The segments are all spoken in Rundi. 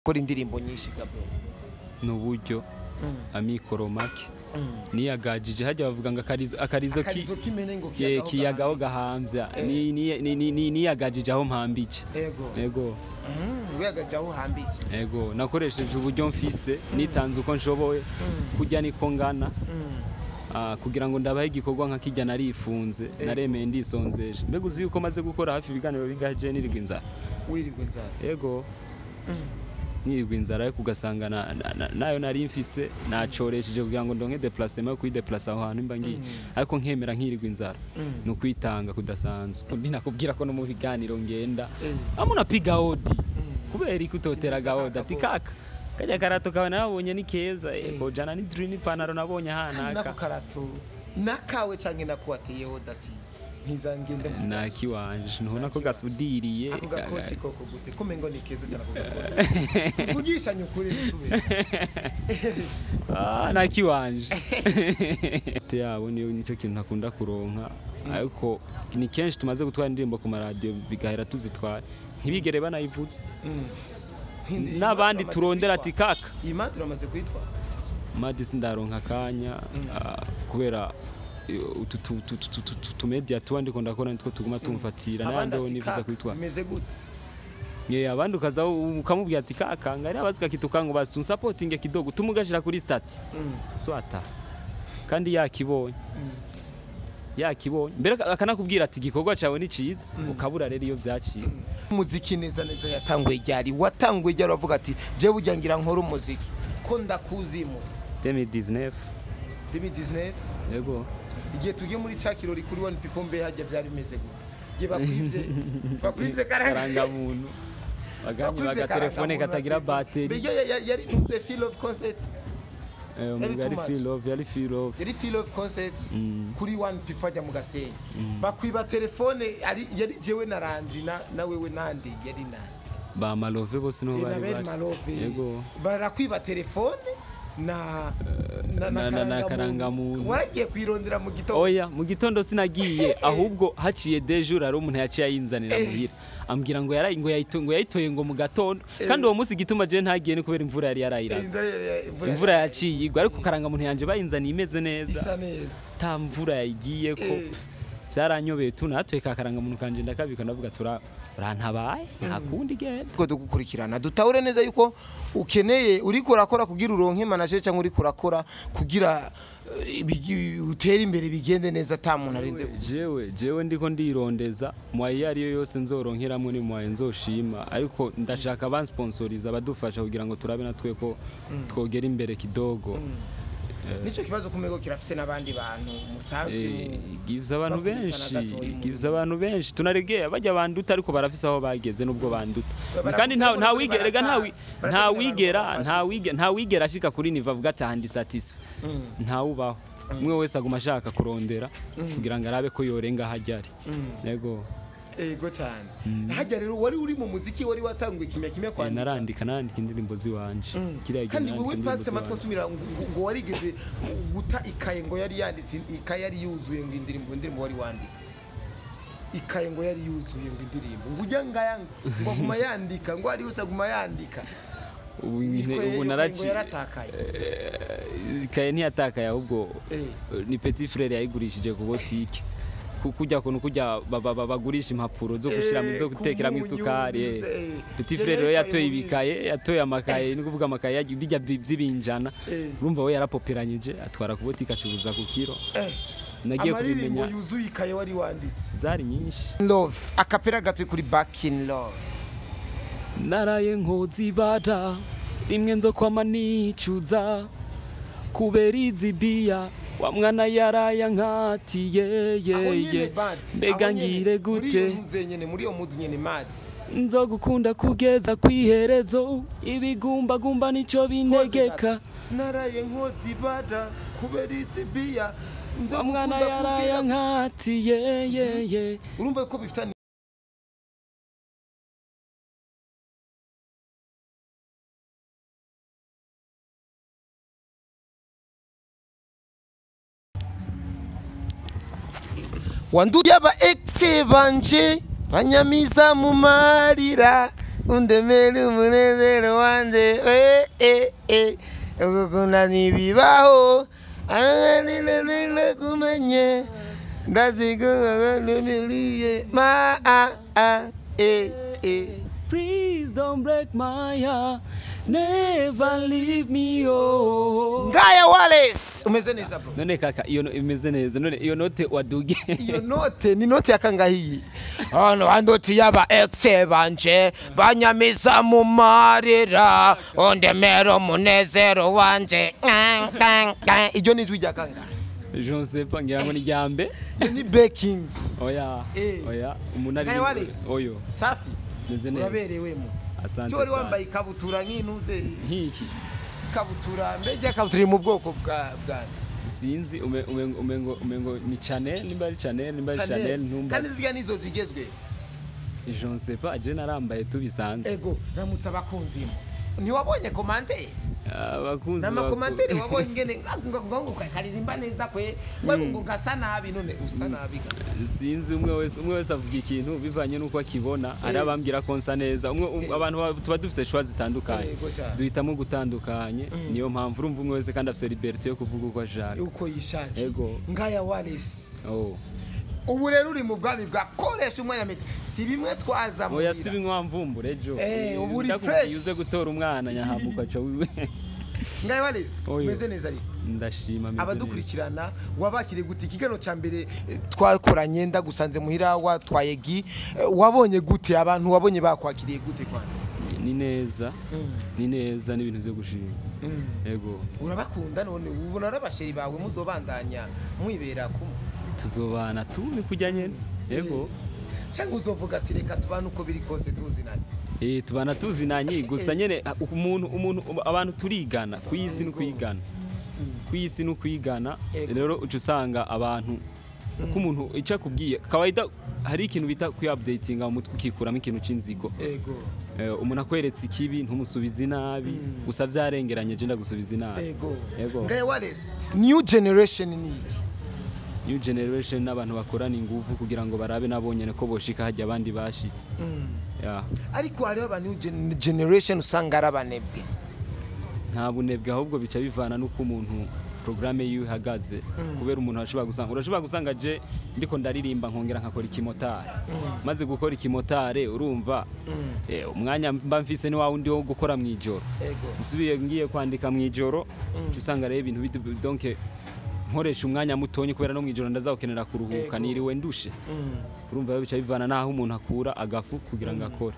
Gukora indirimbo nyinshi, Gabriel? N'uburyo, amikoro make. Niyagajije hajya bavuga ngo akarizo ki akarizo k'imene ngo kiyagaho gahambya. Niyagajije aho mpambije. Ego. Wiyagaje aho uhambije. Ego, nakoresheje uburyo mfise, nitanze uko nshoboye, kurya niko ngana. Kugira ngo ndabahe igikorwa nka kijya, narifunze, naremeye, ndisonzeje. Mbega uzi yuko maze gukora hafi ibiganiro bingahe je nirirwa inzara? Wirirwa inzara? Ego, nirirwa inzara, ariko ugasanga nayo nari mfise nacoresheje kugira ngo ndonke déplacement yo kuyideplace aho hantu mba ngiye, ariko nkemera nkirirwa inzara. Ni ukwitanga kudasanzwe. Ninakubwira ko no mu biganiro ngenda amwe unapiga hodi, kubera iki utoteraga hodi ati kaka, kajya karato kawe nabonye ni keza, kojana ni dream ipantaro nabonye nako ahanaka. Karato nakawe canke nako wateyeho dati ntizangende mu Nakiwanje, ntubona ko gasudiriye? Ako gakoti koko gute kumengo ni keza cyane ako gakoti? Tuvugishanye ukuri, ntitubeshe. Ah, nakiwanje te yabo niyo nicyo kintu ntakunda kuronka, ariko ni kenshi tumaze gutwara indirimbo ku maradiyo bigahera tuzitwara ntibigere banayivutse. N'abandi turondera ati kaka. Iyi madi uramaze kuyitwara? Madi sindaronka akanya, kubera utu tumedia tuba ndiko ndakora nitwo tuguma tumfatira abandi n'ayandi ati nifuza kaka kuyitwara. Bimeze gute? Ye, abandi ukaza ukamubwira ati kaka, ngari abazika kitukango, basi unsapotinge kidogo tumugashira kuri statut swata, kandi yakibonye, yakibonye mbere akanakubwira ati igikorwa cyawe ni cyiza, ukabura rero iyo byaciye. Umuziki neza neza yatanguye ryari? Watanguye ryari wavuga ati jewe burya ngira nkora umuziki ko ndakuzimu? 2019. 2019? Yego. Igihe tugiye muri ca kirori kuri One People, mbe hajya byari bimeze gute igihe bakwivye karanga karangamuntu baganye bakwivye bagatelefone karangamuntu katagira na telefone. Bateri. Mbega yari ntuze Feel of Concert? Yari Yari too much. Feel Love, yari Feel Love. Yari Feel of Concert kuri One People ajya mu Gasenyi, bakwiba telefone. Ari yari jewe na Landry na wewe nande yari nande? Ba Malove bose niho na bari. Ben Bari Malove. Yego. Barakwiba telefone na na karangamuntu. Waragiye kwirondera mu gitondo? Oya, mu gitondo sinagiye, ahubwo haciye deux jours hari umuntu yaciye ayinzanira muhira, ambwira ngo yarayi ngo yayitoye ngo mu gatondo. Kandi uwo munsi igituma je ntagiye ni kubera imvura yari yarayiraga. Imvura yaciye igwa, ariko karangamuntu yanje bayinzaniye imeze neza. Isa neza. Ta mvura yayigiye ko. Byaranyobeye tu, natwe ka karangamuntu kanje ndakabika, ndavuga tura urantabaye, nta kundi genda. Ubwo dugukurikirana dutahure neza yuko ukeneye, uriko urakora kugira uronke manager cyangwa uriko urakora kugira utere imbere, bigende neza ata muntu arinze? Jewe ndiko ndirondeza moyen iyo ariyo yose nzoronkeramwo, ni moyen nzoshima, ariko ndashaka abansponsoriza, abadufasha kugira ngo turabe natwe ko twogera imbere kidogo. Nico kibazo kumego kirafise n'abandi bantu musanzwe Gives abantu bakubitana benshi gatoyi gives abantu benshi tunaregea bajya banduta, ariko barafise aho bageze nubwo banduta. Barakuta Kandi nta ariko nta wigera rega baraca nta abantu wigera babafasha. nta wigera ashika kuri niveau avuga ati aha ndi satisfait. Nta ubaho, umwe wese aguma ashaka kurondera kugira ngo arabe ko yorenga aho ajya ari. Yego. Ego cyane. Hajya rero wari uri mu muziki, wari watanguye kimya kimya kwandika? Narandika indirimbo ziwanje kiriya gihe. Kandi Narandika wowe indirimbo patse amatwi ziwanje. asubira ngo warigeze guta ikaye, ngo yari yanditse ikaye yari yuzuye ngo indirimbo wari wanditse, ikaye ngo yari yuzuye ngo indirimbo, ngo ujya ngaya ngo aguma yandika, ngo ari yose aguma yandika. Ubu Ikaye ubu iyo kaye ngo naraci yaratakaye. Ikaye ntiyatakaye, ahubwo ni petit frère yayigurishije ku botike. Kujya kuntu kujya bagurisha impapuro zo gushiramo, zo ku gutekeramo munyu, isukari. Petit Yari frère rero yayitwaye yatoye mu bindi. ibikaye, yatoye amakaye, ni kuvuga amakaye bijya by'ibinjana. Urumva we yarapoperanyije atwara ku botike, acuruza ku kiro. Nagiye Amaririmbo kubimenya. yuzuye ikaye wari wanditse. Zari nyinshi. Love akapera gato kuri Back in Love. Naraye nkoze ibara rimwe nzo kwama nicuza kubera izi biya wa mwana yaraya nkatiye. Aho nyene Yeye bad, mbega aho nyene, ngire muri gute? iyo ntuze nyene, muri iyo mood nyene mad. Nzogukunda kugeza kwiherezo, ibigumbagumba nico bintegeka. Naraye nkoze ibara kubera izi biya. Wa mwana yaraya nkatiye yeye. Urumva ko bifitanye wanduye aba ex banje banyamiza mu marira. Undemere umunezero wanje, eh eh eh, ugukunda ntibibaho, kumenye ndazigunumilie ma a a e e. Please don't break my heart, never leave me, oh. Ngaya Wallace, umeze neza bro? None kaka, iyo imeze neza. None iyo note waduge? Iyo note ni note ya kangahiyi? Hano andoti yaba ex banje banyamiza mu marira, ondemero umunezero wanje. Iryo ni ijwi rya kangahe? Je ne sais pas, ngira ngo ni ryambe. Ni baking. Oya. Oya, umuntu ari Ngaya Wallace. Oyo. Safi. Meze neza. Uraberewemo. Asante cyo wari sana. wambaye ikabutura nk'intuze. Nk'iki? Ikabutura, mbega ikabutura iri mu bwoko bwa Sinzi, umengo ni Chanel, nimba ari Chanel, nimba ari Chanel, ntumba. Kandi zirya nizo zigezwe. Je ne sais pas, je narambaye tubisanzwe. Ego, ramutse abakunzi. Ntiwabonye commentaire? Abakunzi N'amakomantere wabonye ingene ngo karirimba neza kwe, ngo ngo gasa nabi, none usa nabi ga. Sinzi, umwe wese avuga ikintu bivanye n'uko akibona. Hari abambwira ko nsa neza, umwe abantu tuba dufise choix zitandukanye, Yego cyane. duhitamo gutandukanye, niyo mpamvu urumva umwe wese kandi afise liberté yo kuvuga uko ashaka. Uko yishakiye. Ego. Ngaya Wallace. Oh. Ubu rero uri mu bwami bwa koresha umwanya mito, si bimwe twaza Oya, si bimwe wamvumbura ejo. Ubu uri Ndakubwiye fresh. uze gutora umwana nyahamuka aca wiwe. Ngaya Wallace, Oyo. umeze neza ariko? Ndashima, meze neza. Abadukurikirana wabakiriye gute? Ikiganiro cya mbere twakoranye ndagusanze muhira watwaye gi, wabonye gute abantu, wabonye bakwakiriye gute kwanza? Ni neza, ni neza, n'ibintu byo gushima. Ego. Urabakunda none? Ubona ari abasheri bawe muzobandanya mwibera kumwe? Tuzobana tumi kujya nyene. Ego. Cyangwa uzovuga ati reka tubane uko biri kose tuzinanye? Tubana tuzinanye gusa nyene umuntu abantu turigana ku isi no kwigana. Ku isi no kwigana. Ego. Rero uca usanga abantu uko umuntu icyo akubwiye kawaida, hari ikintu bita kwi-updatinga mu mutwe, ukikuramo ikintu c'inzigo. Ego. Umuntu akweretse ikibi ntumusubize inabi, gusa vyarengeranye je ndagusubiza inabi. Ego. Ego. Ngaya Wallace, new generation ni iki? New generation n'abantu bakorana inguvu kugira ngo barabe nabonyene ko boshika hajya abandi bashitse. Ya. Ariko hariho aba new generation usanga ari abanebwe. Nta bunebwe, ahubwo bica bivana n'uko umuntu programme yiwe ihagaze, kubera umuntu ashobora gusanga, urashobora gusanga je ndiko ndaririmba nkongera nkakora ikimotari, maze gukora ikimotari urumva umwanya mba mfise ni wa wundi wo gukora mw'ijoro. Ego. Nsubiye ngiye kwandika mw'ijoro, uca usanga rero ibintu donc nkoresha umwanya mutonyi, kubera no mw'ijoro ndazawukenera kuruhuka. Ego. Niriwe ndushe. Urumva rero bica bivana n'aho umuntu akura agafu kugira ngo akore.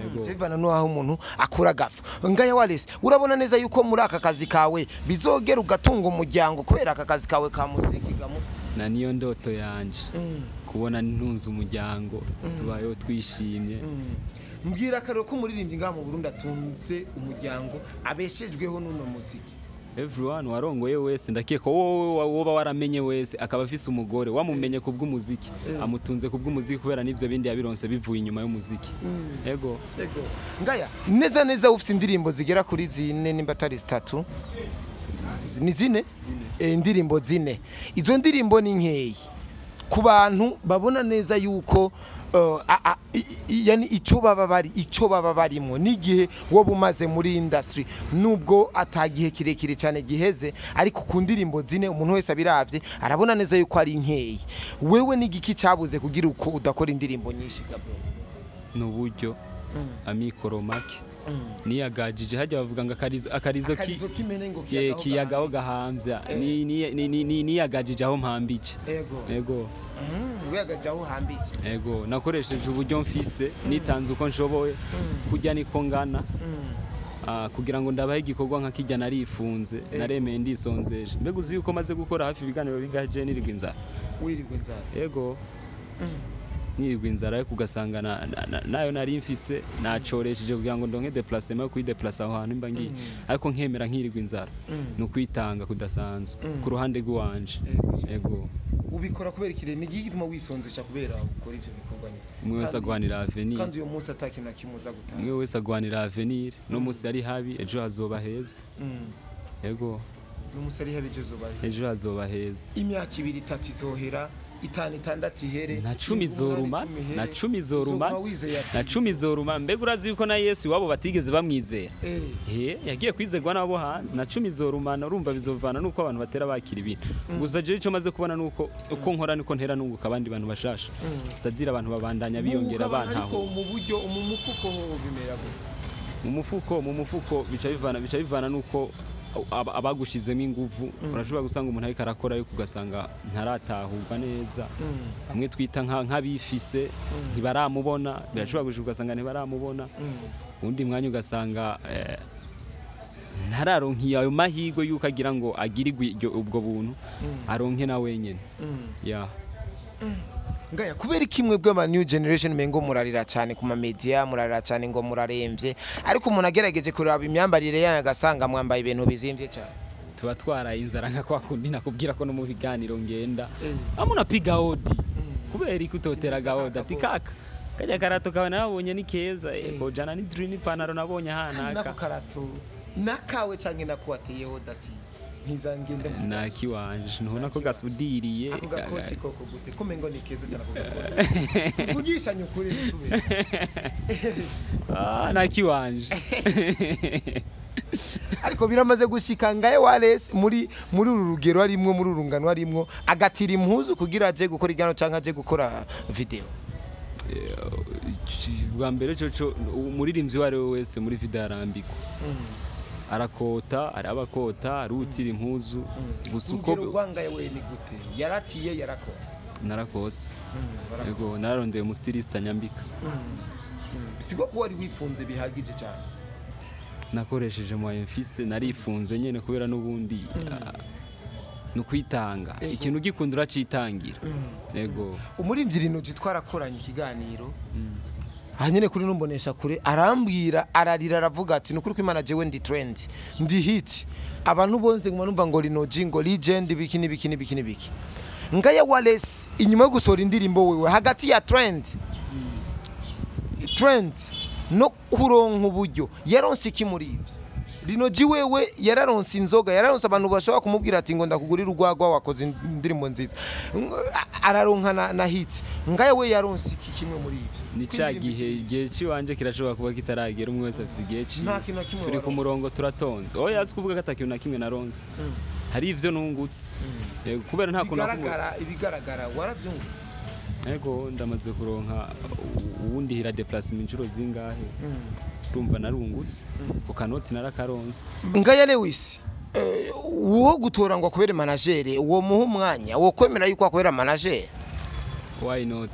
Ego. Bivana n'aho umuntu akura agafu. Ngaya Wallace, urabona neza yuko muri aka kazi kawe bizogera ugatunga umuryango kubera aka kazi kawe ka muziki gamu? Na niyo ndoto yanje, kubona ntunze umuryango, tubayeho twishimye. Mbwira akarero ko umuririmbyi ngaha mu Burundi atunze umuryango, abeshejweho n'uno muziki. Everyone warongoye wese, ndakeka wowe woba waramenye wese akaba afise umugore wamumenye ku bw'umuziki, amutunze ku bw'umuziki, kubera n'ivyo bindi yabironse bivuye inyuma y'umuziki. Ego. Ego. Ngaya, neza neza ufite indirimbo zigera kuri zine, nimba atari zitatu. Ni zine? Indirimbo zine. Izo ndirimbo ni nkeyi ku bantu babona neza yuko yani icyo baba bari, icyo baba barimo n'igihe wowe umaze muri industry, nubwo atagihe kirekire cyane giheze, ariko ku ndirimbo zine umuntu wese abiravye arabona neza yuko ari nkeyi. Wewe n'igiki cyabuze kugira uko udakora indirimbo nyinshi, Gabriel? Ni uburyo, amikoro make. Niyagajije hajya bavuga ngo akarizo Akarizo k'imene ngo kiyagaho gahambya. Niyagajije aho mpambije. Ego. Ego. Wiyagaje aho uhambije. Ego, nakoresheje uburyo mfise, nitanze uko nshoboye, kurya niko ngana. Kugira ngo ndabahe igikorwa nka kijya, narifunze, naremeye, ndisonzeje. Mbega uzi yuko maze gukora hafi ibiganiro bingahe je nirirwa inzara? Wirirwa inzara? Ego, nirirwa inzara, ariko ugasanga nayo nari mfise nacoresheje kugira ngo ndonke déplacement yo kuyideplace aho hantu mba ngiye, ariko nkemera nkirirwa inzara. Ni ukwitanga kudasanzwe ku ruhande rw'iwanje. Ego. Ubikora kubera ikirere? Ni igiki gituma wisonzesha kubera ukora ivyo bikorwa nyine? Umwe wese agwanira avenir. Kandi uyu munsi atakintu na kimwe uza gutanga. Umwe wese agwanira avenir. No munsi yari habi, ejo hazoba heza. Ego. N'umunsi ari habi, ejo zoba ari Ejo hazoba heza. Imyaka 2, 3 izohera. 5 6 ihere, na 10 zoruma, na 10 zoruma, na 10 zoruma. Mbega urazi yuko na Yesu iwabo batigeze bamwizera? Yagiye kwizegwa nabo hanze. Na 10 zorumana, urumva bizovana nuko abantu batera bakira ibintu. Gusa je ico maze kubona nuko uko nkora niko ntera nunguka abandi bantu bashasha, c'est-à-dire abantu babandanya biyongera bantaho. Ariko mu buryo mu mufuko bimera gute? Mu mufuko bica bivana nuko abagushizemo inguvu. Urashobora gusanga umuntu ariko arakora ariko ugasanga ntaratahurwa neza, bamwe twita nk'abifise ntibaramubona, birashobora gushika ugasanga ntibaramubona. Undi mwanya ugasanga ntararonka ayo mahirwe yuko agira ngo agirigwe ubwo buntu, aronke na wenyene. Ya Ngaya, kubera kimwe bw'ama new generation mengo murarira cyane ku ma media, murarira cyane ngo muraremvye, ariko umuntu agerageje kuraba imyambarire yanyu agasanga mwambaye ibintu bizimvye cyane. Tuba twaraye inzara nka kwa kundi nakubwira ko no mu biganiro ngenda amuna piga odi, kubera ikutotera gaodi ati kaka kajya karato kawe nabonye ni keza, kojana ni dream ipantaro nabonye ahanaka. Nako karato nakawe canke nakuwateye odi ntizangende nakiwanje ntubona ko gasudiriye. Ako gakoti koko gute ko mengo ni keza cyane ako gakoti? Tuvugishanye ukuri ntitubeshe. Nakiwanje. Ariko biramaze gushika Ngaye Wallace muri uru rugero arimwo, muri urungano arimwo, agatira impuzu kugira aje gukora igano canke aje gukora video. Bwa mbere coco umuririmbyi uwo ari we wese muri video arambikwa, arakota, arabakota, arutira impuzu. Gusa uko rwangaye we ni gute? Yaratiye, yarakose? Narakose. Yego, nararondeye mu stylist anyambika. Siko ko wari wifunze bihagije cyane? Nakoresheje moyen mfise, narifunze nyene kubera n'ubundi no kwitanga. Ikintu ugikunda uracitangira. Yego. Umurimbyi Rinoji twarakoranye ikiganiro hanyene kuri numbonesha kure, arambwira ararira aravuga ati nukuri ko Imana jewe ndi trend, ndi hit, abantu bonse nguma numva ngo Rinoji ngo legend biki nibiki nibiki nibiki. Ngaya Wallace inyuma yo gusohora indirimbo wewe hagati ya trend no kuronka uburyo yaronse iki muri ivyo? Rinoji wewe yararonse inzoga, yararonse abantu bashobora kumubwira ati ngo ndakugurira urwagwa wakoze indirimbo nziza, araronka na hit. Ngaya we yaronse iki kimwe muri ivyo? Ni ca gihe igihe ciwanje kirashobora kuba kitaragera, umwe wese afise igihe ciwe, turi ku murongo turatonze. Oya azi kuvuga ko atakintu na kimwe naronse, hari ivyo nungutse kubera nta kuntu ibigaragara waravyungutse. Ego, ndamaze kuronka uwundi hira déplacement inshuro zingahe, urumva narungutse ku kanoti narakaronse. Ngaya Lewis, uwo gutora ngo akubere manager, uwo muha umwanya wo kwemera yuko akubera manager? Why not?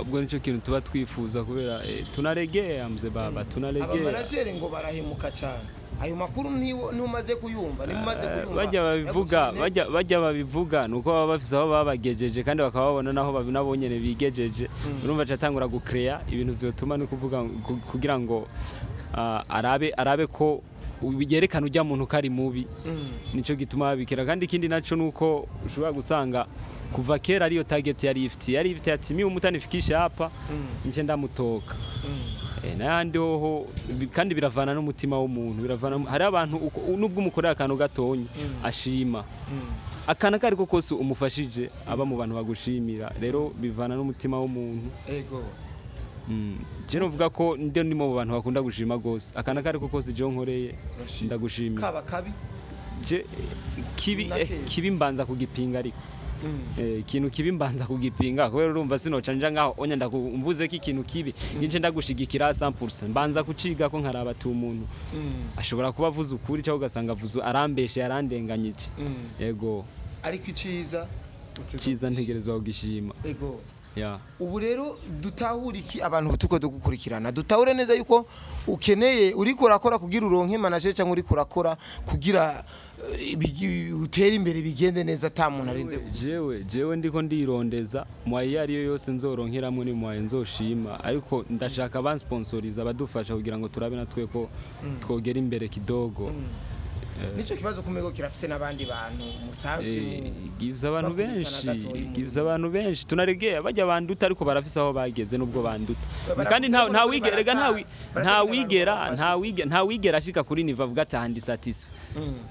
Ubwo nico kintu tuba twifuza kubera tunaregea mze baba, tunaregea. Aba manager ngo barahemuka cyane. Ayo makuru ntumaze kuyumva, nimumaze kuyumva. Bajya babivuga nuko baba bafise aho babagejeje kandi bakababona naho nabonyene bigejeje. Urumva catangura gucrea ibintu vyotuma no kuvuga kugira ngo arabe ko yerekana ujya muntu kari mubi. Nico gituma babikira. Kandi ikindi naco nuko ushobora gusanga kuva kera ariyo target yari ifite ati mi umutanifikisha hapa nje ndamutoka. Nandi hoho kandi biravana n'umutima w'umuntu, biravana. Hari abantu nubwo umukorera akantu gatonye ashima, akana kariko kose umufashije aba mu bantu bagushimira. Rero bivana n'umutima w'umuntu. Ego. Je novuga ko ndi mu bantu bakunda gushima gose, akana kariko kose je nkoreye ndagushimira. Kaba kabi je kibi mbanza kugipinga, ariko ikintu kibi mbanza kugipinga kubera urumva sinoca nja ngaho onya ndakumvuze ko ikintu kibi nje ndagushigikira 100%, mbanza kuciga ko nkaraba tu umuntu ashobora kuba avuze ukuri cyangwa ugasanga avuze arambeshe yarandenganyije. Yego, ariko iciza ciza ntegerezwa kugishima. Ego. Ya. Ubu rero dutahura iki abantu tuko dugukurikirana, dutahure neza yuko ukeneye uriko urakora kugira uronke manager cyangwa uriko urakora kugira utere imbere bigende neza ata muntu arinze. Jewe ndiko ndirondeza mwayi ariyo yose nzoronkeramwe ni mwayi nzoshima, ariko ndashaka abansponsoriza abadufasha kugira ngo turabe natwe ko twogera imbere kidogo. Nico kibazo kumego kirafise nabandi bantu musanzwe gives abantu benshi, gives abantu benshi tunaregea bajya banduta ariko barafise aho bageze nubwo banduta. Kandi nta wigera nta wigera ashika kuri niva avuga ati handi satisfait,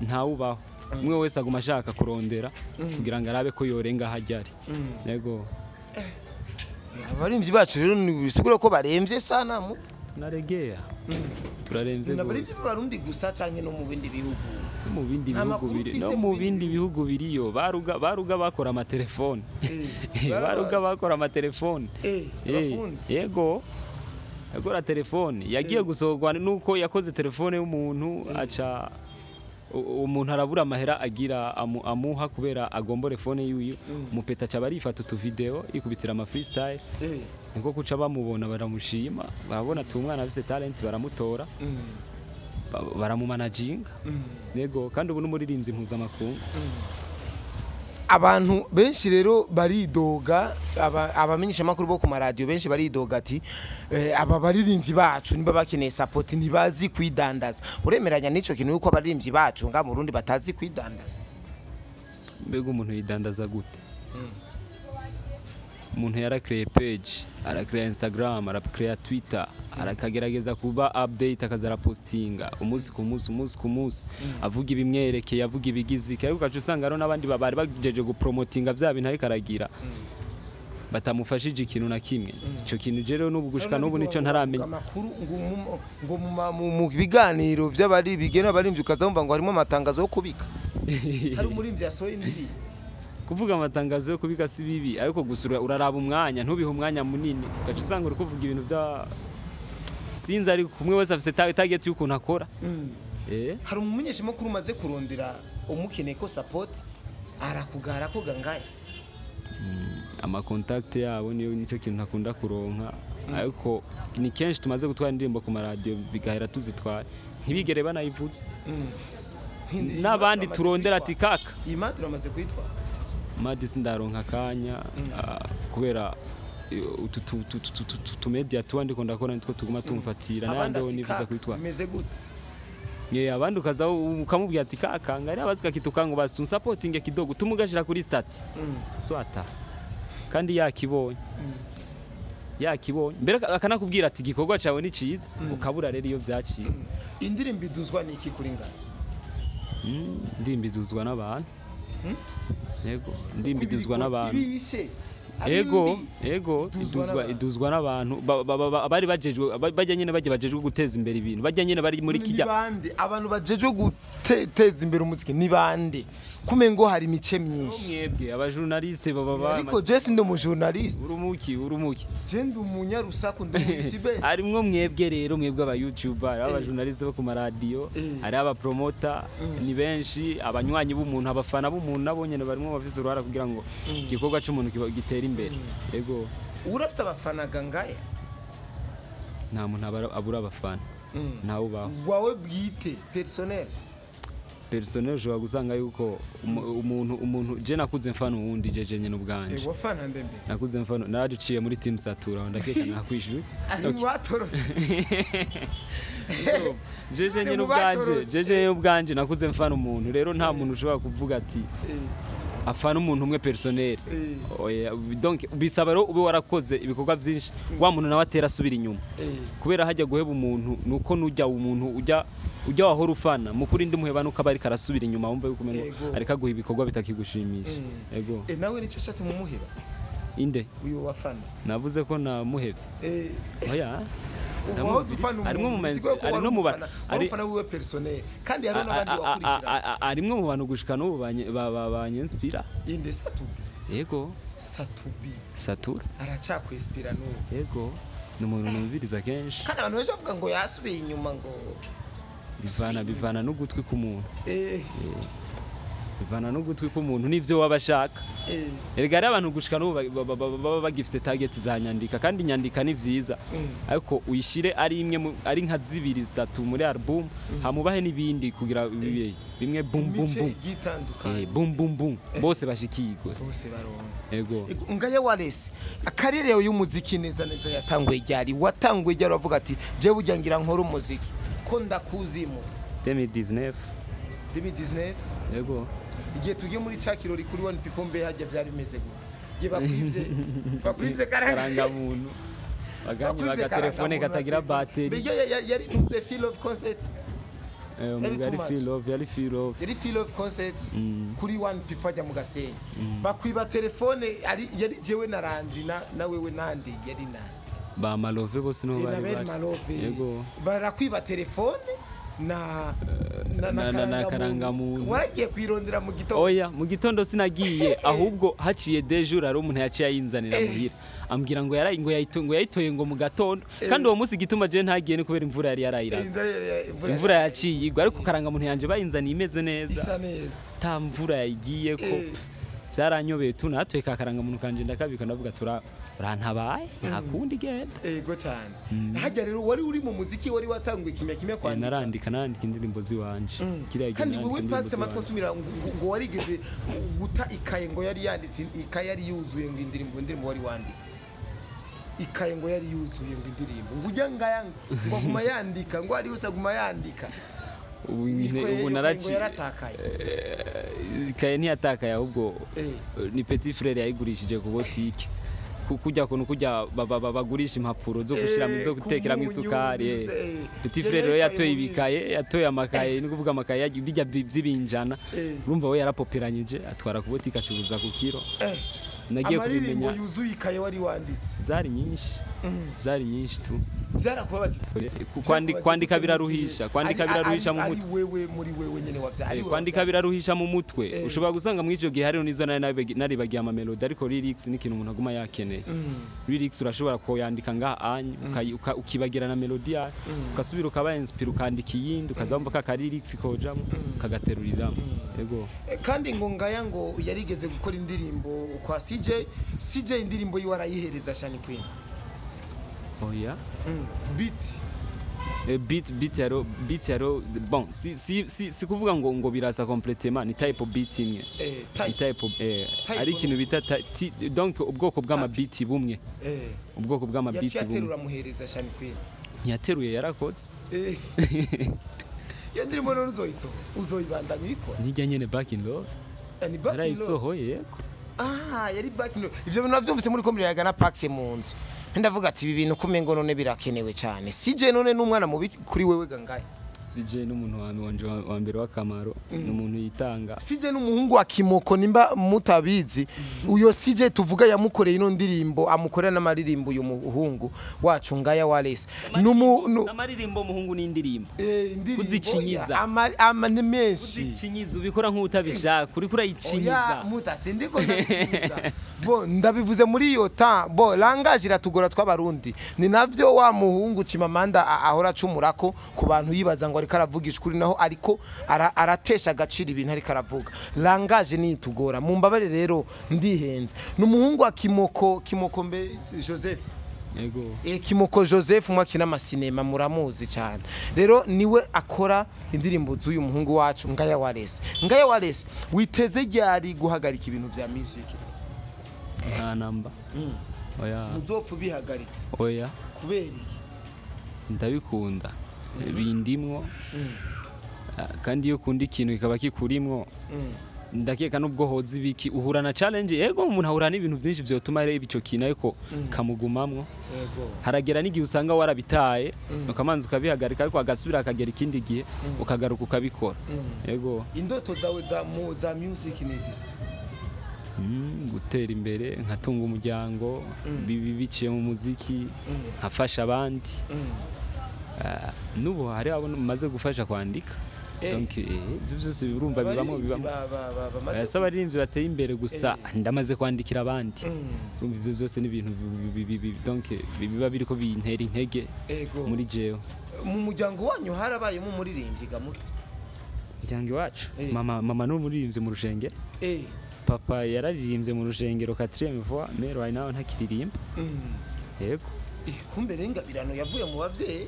nta ubaho. Umwe wese aguma ashaka kurondera kugira ngo arabe ko yorenga aho ajya ari. Yego. Abarimvyi bacu rero ni bisigura ko baremvye sana mu Naregea turaremvye N'abarimvyi gose. b'Abarundi gusa canke no mu bindi bihugu? No mu bindi Nta bihugu makuru biri ufise no mu mu bindi bindi bihugu biriyo baruga baruga bakora amatelefone. Baruga bakora amatelefone. Abafundi. Yego, yakora telefone yagiye gusohorwa nuko yakoze telefone y'umuntu, aca umuntu arabura amahera agira amuha kubera agombore phone yiwe. Umupeta aca barifata utu video yikubitira ama freestyle, niko kuca bamubona, baramushima, barabona ati umwana afise talent, baramutora, baramumanaginga. Yego, kandi ubu n'umuririmbyi mpuzamakungu. Abantu benshi rero baridoga, abamenyeshamakuru bo ku maradiyo benshi baridoga ati aba baririmbyi bacu niba bakeneye support ntibazi kwidandaza. Uremeranya n'ico kintu yuko abaririmbyi bacu nga mu Burundi batazi kwidandaza? Mbega umuntu yidandaza gute? Umuntu yarakireye page, arakireye Instagram, arakireye Twitter, arakagerageza kuba update, akaza arapostinga umunsi ku munsi, umunsi ku munsi, avuga ibimwerekeye, avuga ibigize iki, ariko ugaca usanga hariho n'abandi bari bagejeje gupromotinga bya bintu ariko aragira, batamufashije ikintu na kimwe. Ico kintu je rero n'ubu gushika n'ubu nico ntaramenya. Amakuru ngo mu biganiro vy'abari bigena abaririmbyi, ukaza wumva ngo harimo amatangazo yo kubika, hari umurimbyi yasohoye indirimbo. Kuvuga amatangazo yo kubika si bibi, ariko gusa uraraba umwanya, ntubihe umwanya munini, ugaca usanga uri kuvuga ibintu bya sinzi, ariko umwe wese afise target y'ukuntu akora. Hari umumenyeshamakuru umaze kurondera umukeneye ko support arakugara ko gangaye? Amakontakte yabo niyo nicyo kintu ntakunda kuronka, ariko ni kenshi tumaze gutwara indirimbo ku maradiyo bigahera tuzitwara ntibigere banayivutse. N'abandi turondera ati kaka. Iyi madi uramaze kuyitwara? Madi sindaronka akanya, kubera utu tumedia tuba ndiko ndakora nitwo tuguma tumfatira Abandi n'ayandi ati nifuza kaka kuyitwara. Bimeze gute? Ye, abandi ukaza ukamubwira ati kaka, ngari abazika kitukango, basi unsapotinge kidogo tumugashira kuri stati swata, kandi yakibonye, yakibonye mbere akanakubwira ati igikorwa cyawe ni ciza, ukabura rero iyo byaciye. Indirimbo iduzwa n'iki kuri ngana? Indirimbo iduzwa n'abantu. Yego, indirimbo iduzwa n'abantu. Ibishe ari Ego. mbi. Ego. Iduzwa Iduzwa n'abantu. Iduzwa n'abantu abari bajejwe, bajya nyene bajya bajejwe guteza imbere ibintu, bajya nyene bari muri Ni kijya. bande abantu bajejwe guteza imbere umuziki? Ni bande kumengo hari imice myinshi? Mwebwe abajournaliste baba Ariko je sindi umujournaliste. Urumuki, urumuki? Je ndi umunyarusaku, ndi umuyoutuber. Harimwo mwebwe rero, mwebwe aba YouTuber, hariho abajournaliste bo ku maradiyo, hariho abapromota, ni benshi, abanywanyi b'umuntu, abafana b'umuntu nabo nyene barimwo, bafise uruhara kugira ngo igikorwa c'umuntu gitere imbere. Yego. Urafite abafana gangaye? Nta muntu abura abafana, ntawe ubaho. Wawe bwite, personnel? Personnel, ushobora gusanga yuko umuntu je nakuze mfana uwundi, jeje nyene ubwanje. Wafana ndembe? Nakuze mfana, naraduciye muri team Satura, ndakeka nakwishuye. Ari mu batorose. Jeje nyene Mu ubwanje. batorotse. Jeje nyene ubwanje nakuze mfana umuntu, rero nta muntu ushobora kuvuga ati afana umuntu umwe personnel. Oya, donc bisaba rero ube warakoze ibikorwa byinshi, wa muntu nawe atera asubira inyuma, kubera hajya guheba umuntu nuko nujya umuntu ujya wahora ufana mukuri ndi muheba nuko aba ariko arasubira inyuma, wumva yuko umengo ariko aguha ibikorwa bitakigushimisha. Ego. Nawe nicyo cyatuma umuheba? Inde? Uyu wafana. Navuze ko namuhevye? Oya. Wahoze ufana Arimwo mu umuntu, bisigaye ko arimwo wari mu umufana, wari umufana wiwe personnel, kandi hariho n'abandi wakurikira. Arimwo mu bantu gushika n'ubu banyenspira. Inde? Satubi? Yego. Satubi? Satura. Aracyakwespira n'ubu? Yego, ni umuntu numviriza kenshi. Kandi abantu benshi bavuga ngo yasubiye inyuma ngo. Bivana n'ugutwi k'umuntu. Bivana n'ugutwi k'umuntu n'ivyo waba ashaka. Erega hariho abantu gushika n'ubu baba bagifite target za nyandika, kandi nyandika ni vyiza, ariko uyishire ari imwe ari nka zibiri zitatu muri album, hamubahe n'ibindi kugira bibe bimwe bum bum Imice bum. igiye itandukanye. Bum bum bum, bose bashikirwe. Bose baronka. Ego. Ego, ngaya Waresi, akarere yawe y'umuziki neza neza yatanguye ryari? Watanguye ryari wavuga ati je burya ngira nkora umuziki ko ndakuzimo? 2019. 2019? Ego. Igihe tugiye muri ca kirori kuri One People, mbe hajya byari bimeze gute igihe bakwivye karanga? Karangamuntu baganye Bakwivye bagatelefone karangamuntu katagira na telefone. bateri. Mbega yari ntuze feel of concert? Yari Yari too much. Feel Love, yari Feel Love. Yari Feel Love concert kuri One People ajya mu Gasenyi, bakwiba telefone. Ari yari jewe na Landry na wewe nande, yari nande? Ba Malove bose niho Na bari Ben bari. Malove. Yego. Barakwiba telefone na na karangamuntu. Waragiye kwirondera mu gitondo? Oya, mu gitondo sinagiye, ahubwo haciye deux jours hari umuntu yaciye ayinzanira muhira, ambwira ngo yarayi ngo yayitoye ngo mu gatondo. Kandi uwo munsi igituma je ntagiye ni kubera imvura yari yarayiraga. Imvura. Imvura yaciye igwa, ariko karangamuntu yanje bayinzaniye imeze neza. Isa neza. Ta mvura yayigiye ko. Byaranyobeye tu, natwe ka karangamuntu kanje ndakabika, ndavuga tura urantabaye, nta kundi, genda. Ego cyane. Hajya rero wari uri mu muziki, wari watanguye kimya kimya kwandika? Narandika indirimbo ziwanje kiriya gihe. Kandi Narandika wewe indirimbo Pax amatwi ziwanje. asumira ngo warigeze guta ikaye, ngo yari yanditse ikaye yari yuzuye ngo indirimbo wari wanditse, ikaye ngo yari yuzuye ngo indirimbo, ngo ujya ngaya ngo aguma yandika, ngo ari yose aguma yandika. Ubu Ikaye, ubu iyo kaye ngo naraci yaratakaye. Ikaye ntiyatakaye, ahubwo ni petit frère yayigurishije ku botike. Kujya kuntu kujya bagurisha impapuro zo gushiramo, zo ku gutekeramo munyu, isukari. Petit Yari frère rero yayitwaye yatoye mu bindi. ibikaye, yatoye amakaye, ni kuvuga amakaye bijya by'ibinjana. Urumva we yarapoperanyije atwara ku botike, acuruza ku kiro. Nagiye Amaririmbo kubimenya yuzuye ikaye wari wanditse. Zari nyinshi, zari nyinshi tu. Byarakubabaje? Kwandika biraruhisha, kwandika biraruhisha mu mutwe. Ari wewe, muri wewe nyene wavya ari wewe Kwandika wavya. Biraruhisha mu mutwe. Ushobora gusanga muri icyo gihe hariho n'izo nari naribagiye amamelodi, ariko lyrics ni ikintu umuntu aguma yakeneye. Lyrics urashobora kuyandika ngaha anyu ukibagira na melody yayo, ugasubira ukaba inspire, ukandika iyindi, ukaza wumva ka lyrics kojamo, ukagateruriramo. Yego. Kandi ngo ngaya ngo yarigeze gukora indirimbo kwa CJ, CJ indirimbo yiwe arayihereza Shani Queen. Oya. Beat. Beat yaro bon, si kuvuga ngo birasa complètement, ni type of beat imwe. Ni Type. Type of, Type. ari ikintu bita donc ubwoko bw'amabiti bumwe. Ubwoko bw'amabiti Yaciye bumwe. aterura amuhereza Shani Queen. Ntiyateruye, yarakoze. Iyo ndirimbo none uzoyisohora, uzoyibandanya uyikora? Nijya nyene Back in Love. Ni Back in Love. Yarayisohoye, yego. Ah, yari Back in Love. Ivyo bintu navyumvise muri ko murayaga na Pax mu nzu, ndavuga ati ibi bintu kumengo none birakenewe cyane. CJ none n'umwana mubi kuri wewe gangaye? CJ n'umuntu wanje wa mbere w'akamaro, ni umuntu yitanga. CJ n'umuhungu wa Kimoko, nimba mutabizi. Uyo CJ tuvuga yamukoreye ino ndirimbo, amukorera n'amaririmbo uyu muhungu wacu ngaya Wallace. Numu Amaririmbo muhungu n'indirimbo. Indirimbo. Kuzicinyiza. Ama ni menshi. Kuzicinyiza ubikora nk'utabishaka, uriko urayicinyiza. Oya muta, sindiko ndabicinyiza. Bo ndabivuze muri iyo ta bo langage iratugora tw'abarundi. Ni navyo wa muhungu Chimamanda ahora acumurako ku bantu, yibaza ngo ariko aravugisha ukuri, naho ariko aratesha agaciro ibintu ariko aravuga. Langage ni itugora, mumbabare rero ndihenze. Ni umuhungu wa Kimoko, Kimoko mbe Joseph. Yego. Kimoko Joseph mwakina amasinema muramuzi cyane. Rero niwe akora indirimbo z'uyu muhungu wacu Ngaya Wallace. Ngaya Wallace, witeze ryari guhagarika ibintu vya music? Nta namba, oya. Muzopfa ubihagaritse? Oya. Kubera iki? Ndabikunda, bindimwo. Ah, kandi iyo ukunda ikintu kikaba kikurimwo, ndakeka nubwo hoza ibiki uhura na challenge. Yego, umuntu ahura n'ibintu byinshi byotuma areba ico kintu, ariko kamugumamwo. Haragera n'igihe usanga warabitaye, ukamanza ukabihagarika, ariko agasubira akagera ikindi gihe ukagaruka ukabikora. Yego. Indoto zawe za music nizi? Gutera imbere, nkatunga umuryango biciye mu muziki, nkafasha abandi. Ah, n'ubu hari abo maze gufasha kwandika. Donc ibyo byose urumva bibamo. Abaririmbyi Bibamo. Bamaze Si abaririmbyi bateye imbere gusa, ndamaze kwandikira abandi. Urumva ibyo byose ni ibintu donc biba biriko bintera intege muri jewe. Mu muryango wanyu harabayemo umuririmbyi gamuto? Muryango iwacu? Mama ni umuririmbyi mu rushengero. Papa yararirimbye mu rushengero quatrième voix, mais right now ntakiririmba. Yego. Kumbe rero ingabirano yavuye mu bavyeyi.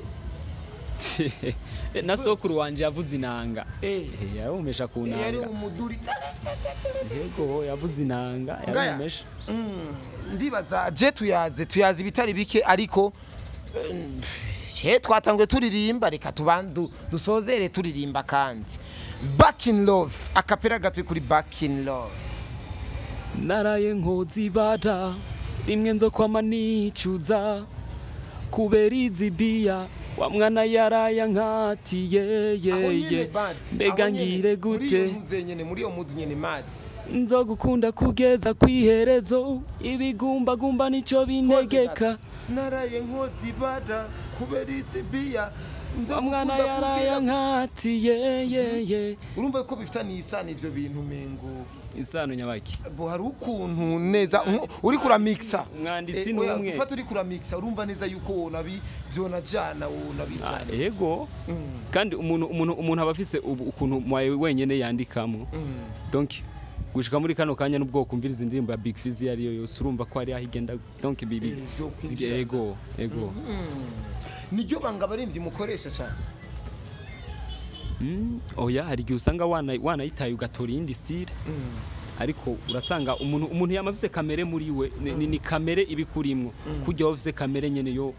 Na sokuru wanje yavuze inanga. Yarumesha ku Yari nanga. umuduri. Yego, yavuze inanga. Ngaya. Yarumesha. Ndibaza je tuyaze ibitari bike, ariko je twatanguye turirimba, reka tubandu dusozere turirimba. Kandi Back in Love, akapera gato kuri Back in Love. Naraye nkoze ibara rimwe nzo kwama nicuza kubera izi biya. Wa mwana yaraya nkatiye ye, mbega ngire gute? Muri iyo mudu nyene mad Nzogukunda kugeza kwiherezo, ibigumbagumba nico bintegeka. Naraye nkozi bada kubera izibiya. Wa mwana yaraya nkatiye ye. Urumva ko bifitaniye isano ivyo bintu mengo. Isano nyabaki? Bo hari ukuntu neza uri kuramixa. Umwanditsi ni umwe. Ufata uri kuramixa urumva neza yuko wona bi vyonajana wona bijana. Yego. Kandi umuntu aba afise ukuntu mwaye wenyene yandikamo. Donc gushika muri kano kanya nubwo kumviriza indirimbo ya Big Fizz yari yo yose urumva ko ari aho igenda, donc bibi ego ego. Niryo banga abarimvyi mukoresha cyane. Oya, hari igihe usanga wanayitaye ugatora iyindi style. Ariko urasanga umuntu yamafise kamere muri we, ni kamere ibikurimwo. Kujya wafise kamere nyene yo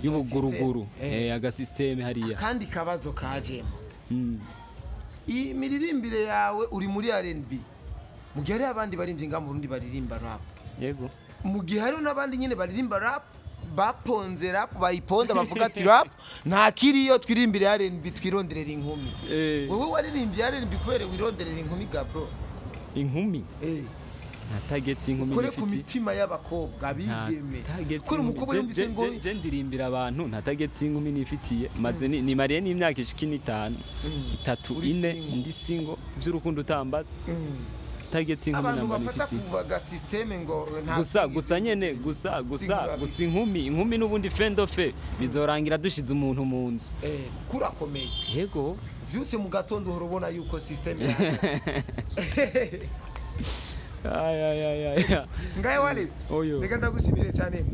y'ubuguruguru, aga system hariya. Kandi kabazo kaje. Imiririmbire yawe uri muri R&B. Mu gihe hari abandi barimvyi nga mu Burundi baririmba rap. Yego. Mu gihe hari n'abandi nyene baririmba rap, baponze rap bayiponda bavuga ati rap nta kiriyo twirimbire R&B twironderera inkumi. Wewe waririmbye R&B kubera wironderera inkumi gabro? Inkumi? Nta target inkumi nifite. Kore ku mitima y'abakobwa abigeme. Kore umukobwa yumvise ngo je ndirimbira abantu, nta target inkumi nifitiye. Maze ni mariye n'imyaka ishika 5, 3, 4 ndi single by'urukundo utambaza. Target inkumi namba nifitiye. Abantu bafata system ngo nta gusa nyene gusa inkumi n'ubundi fendofe bizorangira dushize umuntu mu nzu. Kurakomeye. Yego. Vyose mu gatondo uhora yuko system Ay. Ngaye Wallace. Reka ndagushimire cyane.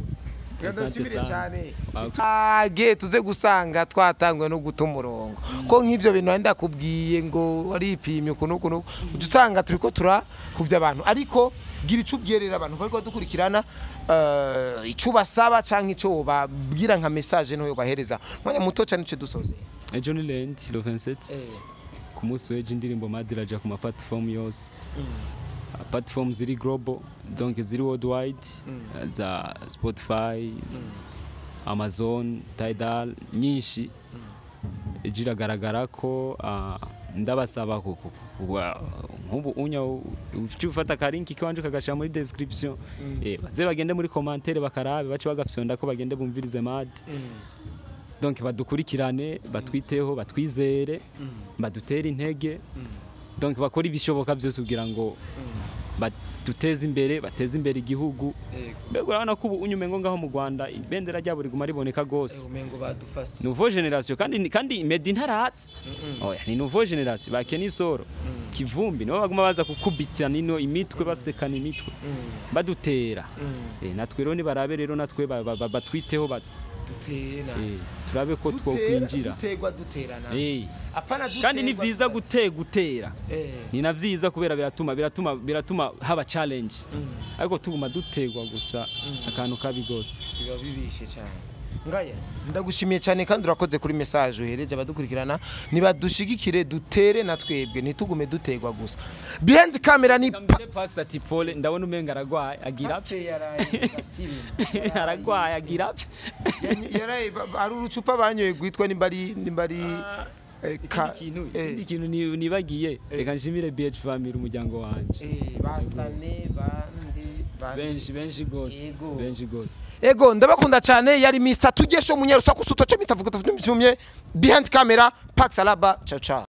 Ndagushimire cyane. Age tuze gusanga twatangwe no guta umurongo. Ko nk'ivyo bintu nari ndakubwiye ngo waripimye ukuntu usanga turiko turakuvya abantu, ariko gira ico ubwerera abantu bariko dukurikirana, ico basaba canke ico babwira nka message nto yobahereza. Mwanya muto cyane ico dusoze. Ejo ni Land le 27. Ku munsi w'ejo indirimbo Madiraja ku ma platform yose. Platform ziri global, donc ziri worldwide, za Spotify, Amazon, Tidal nyinshi. Iragaragara ko ndabasaba kuko nkubu unya ufata karinki kiwanje kagasha muri description, baze bagende muri commentaire bakarabe bace bagafyonda ko bagende bumvirize Mad. Donc badukurikirane, batwiteho, batwizere, badutere intege. Donc bakora ibishoboka byose kugira ngo baduteze imbere, bateze imbere igihugu. Mbega urabona ko ubu unyumengo ngaho mu Rwanda ibendera ryabo riguma riboneka gose. Umengo badufase. Nouveau generation kandi Meddy ntaratse. Oya, ni nouveau generation ba Kenny Solo. Kivumbi nibo baguma baza kukubita nino imitwe basekana imitwe. Badutera. Natwe rero ni barabe rero natwe batwiteho dutera. Turabe ko twokwinjira. Dutegwa duterana. Apana dutegwa. Kandi ni vyiza gutera. Ni na vyiza kubera biratuma haba challenge. Ariko tuguma dutegwa gusa akantu kabi gose. Biba bibishe cyane. Ngaya ndagushimiye cyane kandi urakoze kuri message uhereje abadukurikirana, nibadushigikire dutere na twebwe ntitugume dutegwa gusa. Behind camera ni Pastor Tipole, ndabona umenga aragwaye agira aragwaye agira yaraye ari urucupa banyoye gwitwa nimbari ikindi kintu nibagiye, reka nshimire BH Family umuryango wanje. Basane bandi benshi gose. Ego ndabakunda cyane. Yari Mr Tugesho Munyarusaku suto cyo Mr Vuga tuvyumye. Behind camera Pax Alaba. Ciao ciao.